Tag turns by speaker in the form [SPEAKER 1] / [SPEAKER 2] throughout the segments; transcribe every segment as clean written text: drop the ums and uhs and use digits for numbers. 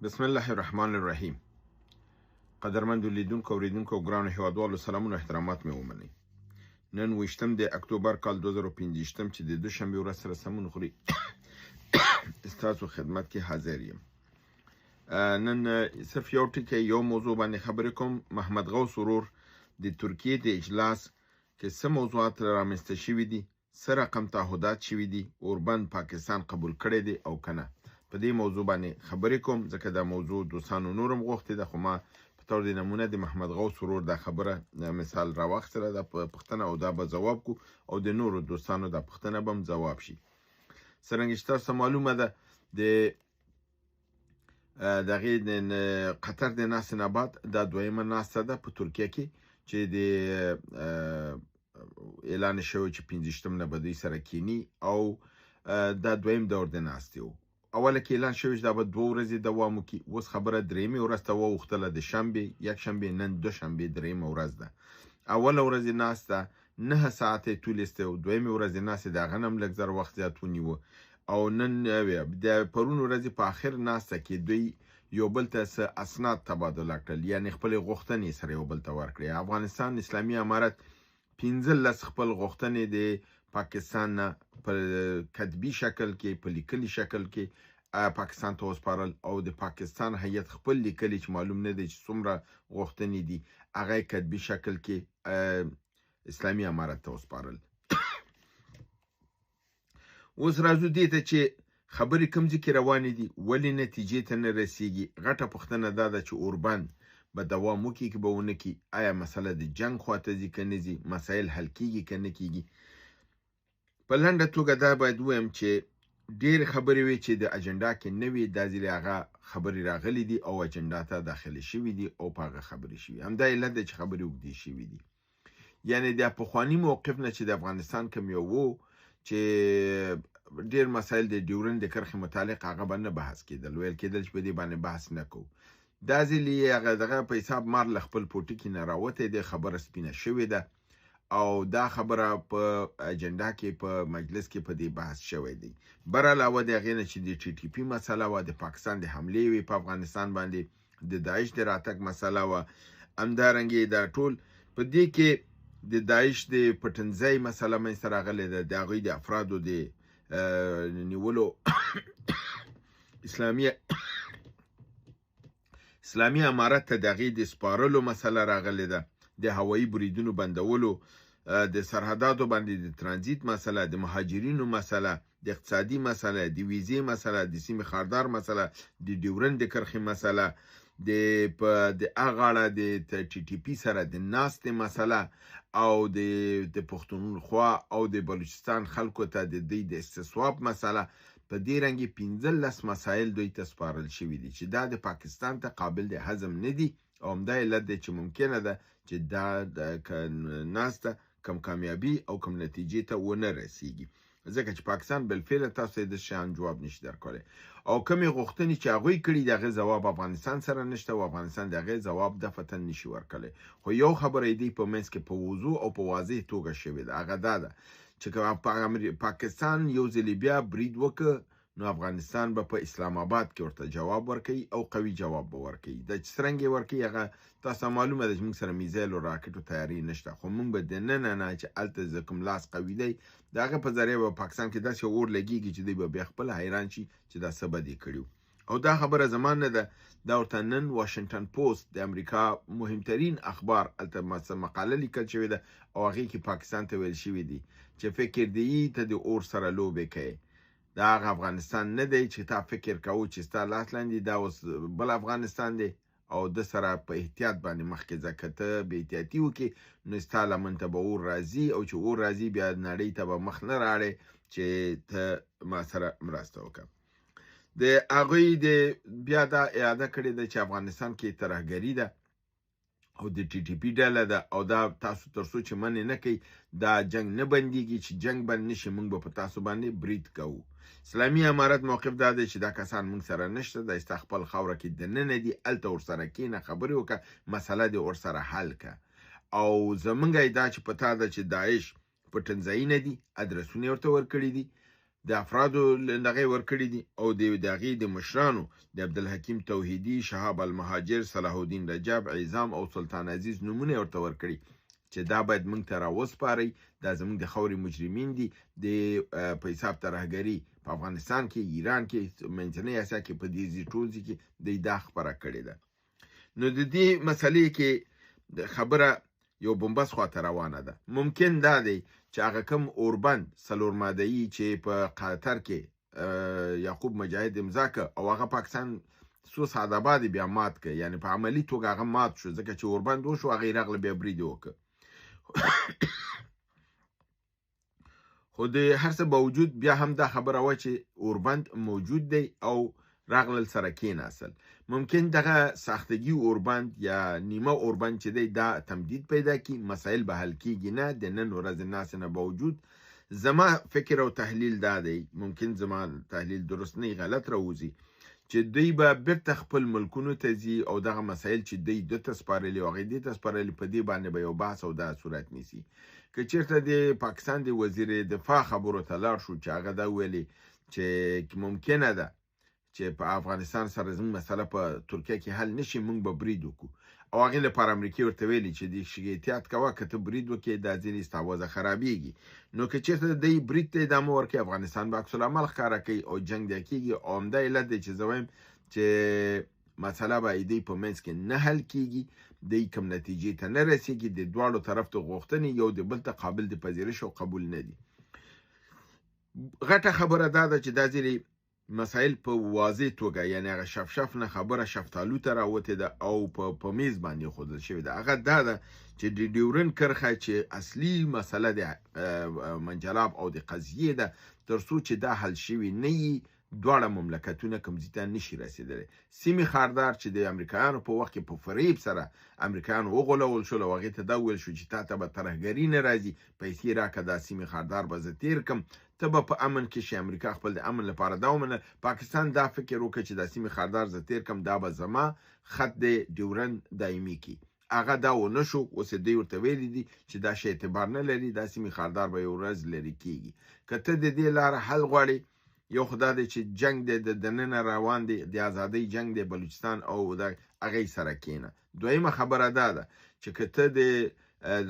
[SPEAKER 1] بسم الله الرحمن الرحیم. قدرمندو لیدونکو، اوریدونکو او ګرانو هیوادوالو، سلامونه احترامات مې ومنئ. نن 20 د اکتوبر کال 2025 چې د دوشنبې ورځ سره سمون خوري، ستاسو خدمت کې حاضر یم. نن صرف یو ټکی، یو موضوع باندې خبرې کوم. محمد غوث ورور د ترکیې د اجلاس کې څه موضوعات رامنځته شوي دي، څه رقم تعهدات شوي دي، اوربند پاکستان قبول کړی دی او کنه، په دې موضوع باندې خبرې کوم، ځکه دا موضوع دوستانو نورم غوښتې ده، خو ما په تور د نمونه د محمد غوث ورور دا خبره مثال راواخیستله، دا پوښتنه او دا به ځواب کو او د نورو دوستانو دا پوښتنه به هم ځواب شي. څرنګه چې تاسو معلومه ده، د دغې د قطر د ناستې نه بعد دا دویمه ناسته ده په ترکیه کې چې د اعلان شوی چې 25 نه به دوی سره کینی او دا دویم دور د ناستې و. اوله کې اعلان شوی چې دا به 2 ورځې دوام وکړي، اوس خبره درېیمې ورځ ته واوښتله، د شنبې، یکشنبې، نن دوشنبې درېیمه ورځ ده. اوله ورځ یې ناسته 9 ساعته یې طول ایستی و، دویمې ورځې ناستې د هغه نه هم لږ زر وخت زیات ونیوه او نن د پرون ورځې په آخر ناسته کې دوی یو بل ته څه اسناد تبادله کړل، یعنې خپلې غوښتنې سره یو بل ته ورکړې. افغانستان اسلامي امارت 15 خپل غوښتنې د پاکستان نه په کتبي شکل کې، په لیکلي شکل کې پاکستان ته وسپارل او د پاکستان هیئت خپل لیکلي چې معلوم نه دی چې څومره غوښتنې دي، هغه یې کتبي شکل کې اسلامي امارت ته وسپارل. اوس راځو دې ته چې خبرې کوم ځای کې روانې دي، ولې نتیجې ته نه رسیږي. غټه پوښتنه دا ده چې اوربند به دوام وکړي که به ونه کړي، آیا مسله د جنګ خواته ځي که نه ځي، مسایل حل کیږي که نه کیږي. په لنډه توګه دا باید ووایم چې ډېرې خبرې وې چې د اجنډا کې نه وې، دا ځلې هغه خبرې راغلې دي او اجنډا ته داخلې شوې دي او په هغه خبرې شوي. همدا علت دی چې خبرې اوږدې شوې دي. یعنې د پخواني موقف نه چې د افغانستان کوم یو وو چې ډېر مسایل د ډیورنډ د کرښې متعلق هغه به نه بحث کېدل، ویل کېدل چې په دې باندې بحث نه کوو. دا ځلې هغه دغه په حساب مار له خپل پوټکي نه راوتی دی، خبره سپینه شوې ده او دا خبره په اجنډا کې په مجلس کې په دې بحث شوی دی. بر علاوه د هغې نه چې د ټي ټي پي مسله وه، د پاکستان د حملې وې په افغانستان باندې، د داعش د راتګ مسله وه، همدارنګې دا ټول په دې کې د داعش د پټنځای مسله منځته راغلې ده، د هغوی د افرادو د نیولو اسلامي امارت ته د هغې د سپارلو مسله راغلې ده، د هوایي بریدونو بندولو، د سرحداتو باندې د ترانزیت مسله، د مهاجرینو مسله، د اقتصادي مسله، د ویزې مسله، د سیمې خاردار مسله، د ډیورنډ د کرښې مسله، د غاړه د ټي ټي پي سره د ناستې مسله او د پښتونخوا او د بلوچستان خلکو ته د دوی د استصواب مسله. په دې رنګ 15 مسایل دوی ته سپارل شوي دي چې دا د پاکستان ته قابل د هضم نه دي او همدا علت دی چې ممکنه ده چې دا ناسته کم کامیابي او کم نتیجې ته ونه رسیږي، ځکه چې پاکستان بالفعل تاسو ته د شیان جواب نشي درکولی او کومې غوښتنې چې هغوی کړي د هغې ځواب افغانستان سره نشته او افغانستان د هغې ځواب دفعتاً نشي ورکولی. خو یو خبره یې دی په منځ کې په وضوح او په واضح توګه شوې ده، هغه دا ده چې که پاکستان یو ځلې بیا برید وکړ نو افغانستان به په اسلام آباد کې ورته جواب ورکوي او قوي جواب به ورکوي. دا چې څرنګه یې ورکوي هغه تاسو معلومه ده چې موږ سره میزایل او راکټو تیاری نشته، خو موږ به دننه نه چې هلته زه کوم لاس قوي دی د هغه په ذریعه به پاکستان کې داسې اور لګېږي چې دوی به بیا خپله حیران شي چې دا څه به دې کړي. او دا خبره زما نه ده، دا ورته نن واشنګټن پوسټ د امریکا مهمترین اخبار هلته مقاله لیکل شوې ده او هغې کې پاکستان ته ویل شوي دي چې فکر دی ته د اور سره لوبې کوې، دا هغه افغانستان نه دی چې تا فکر کوو چې ستا لاس لاندې، دا اوس بل افغانستان دی او د سره په احتیاط باندې مخکې ځه، که ته بې احتیاطي وکړې نو ستا لمن ته به اور راځي او چې اور راځي بیا نړۍ ته به مخ نه راړې چې ته ما سره مرسته وکړه. د هغوی د بیا دا اعاده کړې ده چې افغانستان کې ترهګري ده او د ټي ټي پي ډله ده او دا تاسو تر څو چې منې نه کوي دا جنګ نه بندیږي، چې جنګ بند نشي موږ به په تاسو باندې برید کوو. اسلامي امارت موقف دا دی چې دا کسان موږ سره نشته، دا ستا خپل خاوره کې دننه دي، هلته ورسره کښېنه، خبرې وکړه، مسله دې ورسره حل کړه. او زمونږ یې دا چې په تا ده چې داعش پټنځایونه دي، ادرسونه یې ورته ورکړي دي، د افرادو دغه ورکړي دي او د هغې د مشرانو د عبدالحکیم توحیدي، شهاب المهاجر، صلاح الدین رجب، عظام او سلطان عزیز نومونه ورته ورکړي چې دا باید موږ ته راوسپارئ، دا زموږ د خاورې مجرمین دي، د په حساب ترهګري په افغانستان کې، ایران کې، منځنۍ اسیا کې، په دې ټول ځای کې دوی دا خپره کړې ده. نو د دې مسئلې کې خبره یو بنبست خواته روانه ده. ممکن دا دی چې هغه کوم اوربند څلور مادهیي چې په قطر کې یعقوب مجاهد امضا که او هغه پاکستان څو ساعته بعد بیا مات که، یعنی په عملي توګه هغه مات شو، ځکه چې اوربند وشو، هغه یې راغله بیا برید یې وکړ. خو د هر څه باوجود بیا هم دا خبره وه چې اوربند موجود دی او راغلل سره کېناستل. ممکن دغه ساختګي اوربند یا نیمه اوربند چې دی دا تمدید پیدا کړي، مسایل به حل کېږي نه. د نن ورځې ناستې نه باوجود زما فکر او تحلیل دا دی، ممکن زما تحلیل درست نه، غلط راوځي، چې دوی به بیرته خپل ملکونو ته ځي او دغه مسایل چې دوی ده ته سپارلي او هغې دې ته سپارلي، په دې باندې به یو بحث او دا صورت نیسي. که چېرته د پاکستان د وزیر دفاع خبرو ته لاړ شو چې هغه دا ویلي چې ممکنه ده چې په افغانستان سره زموږ مسله په ترکیه کې حل نشي، موږ به برید وکړو، او هغې لپاره امریکې ورته ویلي چې دې شي احتیاط کوه، که ته برید وکړې دا ځینې ستا وضع خرابېږي. نو که چېرته دی برید ته ادامه ورکړي، افغانستان به عکس العمل ښکاره کوي او جنګ دی کېږي. او همدا علت دی چې زه وایم چې مسله به دی په منځ کې نه حل کېږي، دی کوم نتیجې ته نه رسېږي، د دواړو طرف ته غوښتنې یو د بل ته قابل د پذیرش او قبول نه دي. غټه خبره دا ده چې دا ځینې مسایل په واضح توګه، یعنی هغه شفشف نه خبره شفتالو ته راوتې ده او په میز باندې ښودل شوې ده. هغه دا ده چې د ډیورن کرښه چې اصلي مسله د منجلاب او د قضیې ده، تر څو چې دا حل شوي نه وي دواړه مملکتونه کوم ځای ته نشي رسېدلی. سیمې خاردار چې د امریکایانو په وخت کې په فریب سره امریکایانو وغولول شول او هغې ته دا وویل شو چې تا ته به ترهګري نه راځي، پیسې راکړه، دا سیمې خاردار به زه تېر کم، ته به په امن کې شې. امریکا خپل د امن لپاره دا ومنله. پاکستان دا فکر وکړ چې دا سیمې خاردار زه تېر کم، دا به زما خط د ډیورند دایمي کړي. هغه دا ونه شو. اوس یې دوی ورته ویلي دي چې دا شی اعتبار نه لري، دا سیمې خاردار به یو ورځ لرې کېږي. که ته د دې لاره حل غواړې، یو خو دا دی چې جنګ دی د دننه روان دی، د ازادۍ جنګ دی بلوچستان او د هغې سره کښېنه. دویمه خبره دا ده چې که ته د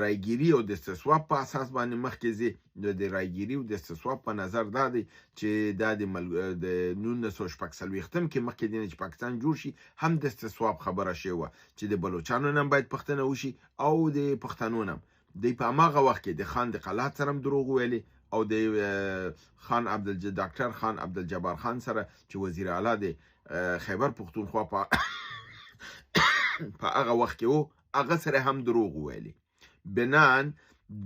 [SPEAKER 1] رایګیري او د استصواب په اساس باندې مخکې ځې، نو د رایګیري او د استصواب په نظر دا دی چې دا د 1946 کې مخکې دی چې پاکستان جوړ شي هم د استصواب خبره شوې وه چې د بلوچانو نم باید پښتنه وشي او د پښتنو نم. دی په هماغه وخت کې د خان د قلات سره هم دروغ ویلي او د خان ډاکټر خان عبدالجبار خان سره چې وزیر اعلی دی خیبر پښتونخوا په هغه وخت کې و، هغه سره هم دروغ ویلي. بنان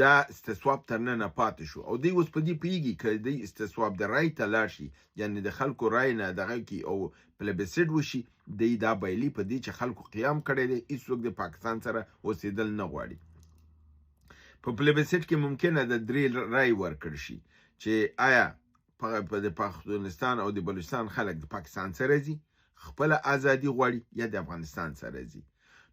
[SPEAKER 1] دا استصواب تر ننه پاتې شو او دوی اوس په دې پوهېږي که دوی استصواب د رای ته لاړ شي، یعنې د خلکو رای نه دغه کي او پلبسټ وشي، دوی دا بایلي په دې چې خلکو قیام کړی دی، هیڅوک د پاکستان سره اوسېدل نه غواړي. په پلبسټ کې ممکنه ده درې رای ورکړ شي چې آیا په د پښتونستان او د بلوچستان خلک د پاکستان سره ځي، خپله ازادي غواړي، یا د افغانستان سره ځي.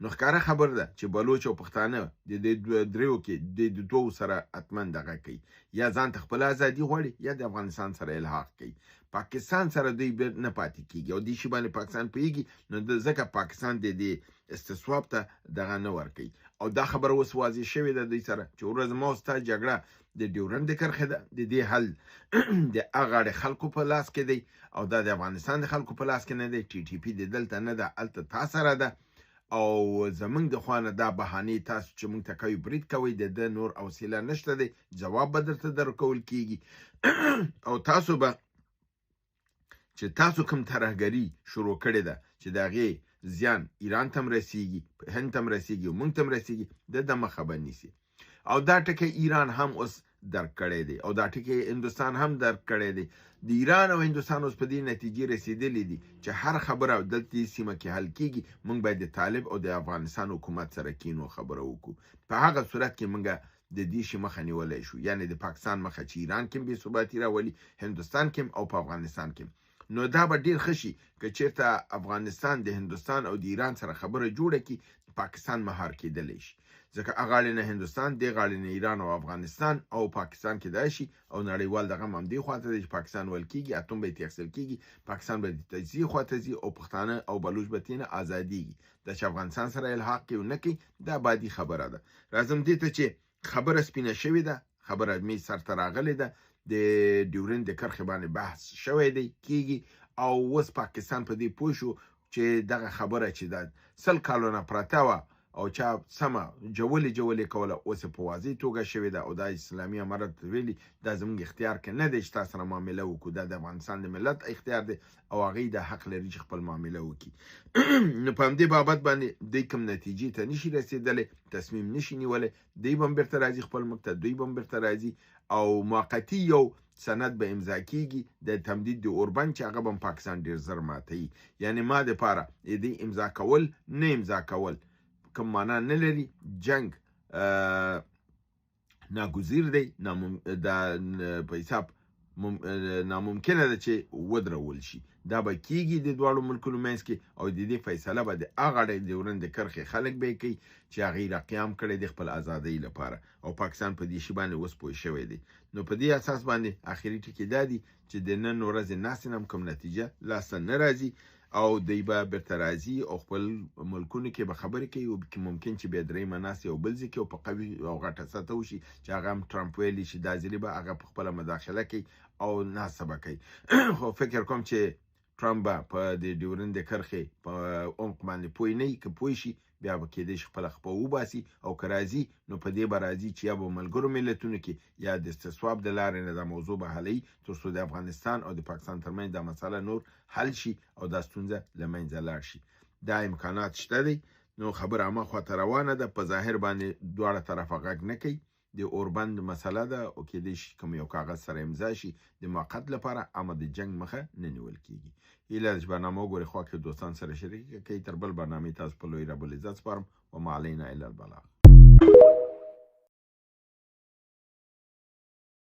[SPEAKER 1] نو ښکاره خبر ده چې بلوچ او پښتانه د دې دریو کې د دوو سره حتما دغه کوي، یا ځان ته خپله ازادي غواړي یا د افغانستان سره الحاق کوي. پاکستان سره دوی بیا نه پاتې کېږي او دې شي باندې پاکستان پوهېږي، نو ځکه پاکستان د دې استصواب ته دغه نه ورکوي. او دا خبره اوس واضح شوې ده دوی سره چې ورځ ما او ستا جګړه د ډیورنډ د کرښې ده، د دې حل د هغه خلکو په لاس کې دی او دا د افغانستان د خلکو په لاس کې نه دی. ټي ټي پي د دلته نه ده، هلته تا سره ده او زمونږ د خوا نه دا بهانې تاسو چې مونږ ته کوي برید کوئ، د ده نور حوصله نشته دی، جواب به درته درکول کیږي. او تاسو به چې تاسو کوم ترهګري شروع کړې ده چې د هغې زیان ایران ته هم رسیږي، هند ته هم رسیږي او مونږ ته هم رسیږي، د ده مخه به نیسي. او دا ټکی ایران هم اوس درک کړی دی او دا ټکی هندوستان هم درک کړی دی. د ایران او هندوستان اوس په دې نتیجې رسیدلي دي چې هر خبره دلته سیمه کې حل کیږي، مونږ باید د طالب او د افغانستان حکومت سره کینو خبره وکړو. په هغه صورت کې مونږ د دې شي مخه نیولی شو، یعنې د پاکستان مخه چې ایران کې بې ثباتي راولي، هندوستان کې او په افغانستان کې. نو دا به ډیر ښه شي که چېرته افغانستان د هندوستان او د ایران سره خبره جوړه کړي، پاکستان مهار کېدلی شي. ځکه غاړې نه هندوستان، دې غاړې نه ایران او افغانستان او پاکستان کېدای شي، او نړیوال دغه هم همدې خواته دی چې پاکستان ویل کېږي، اتوم به یې تېخستل کېږي، پاکستان به د تجزیې خواته ځي او پښتانه او بلوچ به ترې نه ازادېږي. دا چې افغانستان سره الحاق کوي او نه کوي دا بادي خبره ده. راځم دې ته چې خبره سپینه شوې ده، خبره مې سرته راغلې ده، د ډیورند د کرښې باندې بحث شوی دی کېږي، او اوس پاکستان په دې پوه شو چې دغه خبره چې دا 100 کالونه پرته وه او چا سمه جولې جولې کوله، اوس په واضح توګه شوې ده. او دا اسلامي امارت ویلي دا زموږ اختیار کې نه دی چې تا سره معامله وکړو، دا د افغانستان د ملت اختیار دی او هغوی دا حق لري چې خپل معامله وکړي. نو په همدې بابت باندې دوی کوم نتیجې ته نشي رسېدلی، تصمیم نشي نیولی، دوی به هم بېرته راځي خپل ملک ته، دوی به هم بېرته راځي او موقتي یو سند به امضا کیږي د تمدید د اوربند چې هغه به هم پاکستان ډېر زر ماتوي. یعنې ما دپاره د دې امضا کول نه امضا کول کوم معنا نه لري. جنگ ناګزیر دی، دا په حساب ناممکنه ده چې ودرول شي. دا به کیږي د دواړو ملکونو منځ کې، او د دې فیصله به د هغه ډیورند د کرښې خلک به یې کوي چې هغوی را قیام کړی دی خپل ازادۍ لپاره، او پاکستان په دې شي باندې اوس پوه شوی دی. نو په دې اساس باندې اخري ټکي دا دي چې د نن ورځې ناستې نه هم کوم نتیجه لاسته نه راځي، او دوی به بېرته راځي او خپل ملکونو کې به خبرې کوي، او ممکن چې بیا درېیمه ناستې او بل ځای کې او په قوي او غټه سطح وشي چې هغه هم ټرمپ ویلي چې دا ځلې به هغه په خپله مداخله کوي او ناسته به کوي. خو فکر کوم چې ټرمپ به په د ډیورند د کرښې په عمق باندې پوه نه وي، که پوه شي بیا به کېدای شي خپله خپه وباسي، او که راځي نو په دې به راځي چې یا به ملګرو ملتونو کې یا د استصواب د لارې نه دا موضوع به حلوي، تر څو د افغانستان او د پاکستان ترمنځ دا مسله نور حل شي او دا ستونزه له منځه لاړ شي. دا امکانات شته دی. نو خبره هماغه خواته روانه ده، په ظاهر باندې دواړه طرفه غږ نه کوي. د اوربند مسله ده او کېدای شي کوم یو کاغذ سره امضا شي د موقت لپاره، اما د جنګ مخه نه نیول کېږي. هیله ده چې برنامه وګورئ، خوا کې دوستان سره شریک کړئ. تر بل برنامې تاسو په لوی رب العزت سپارم. وما علینا الا البلاغ.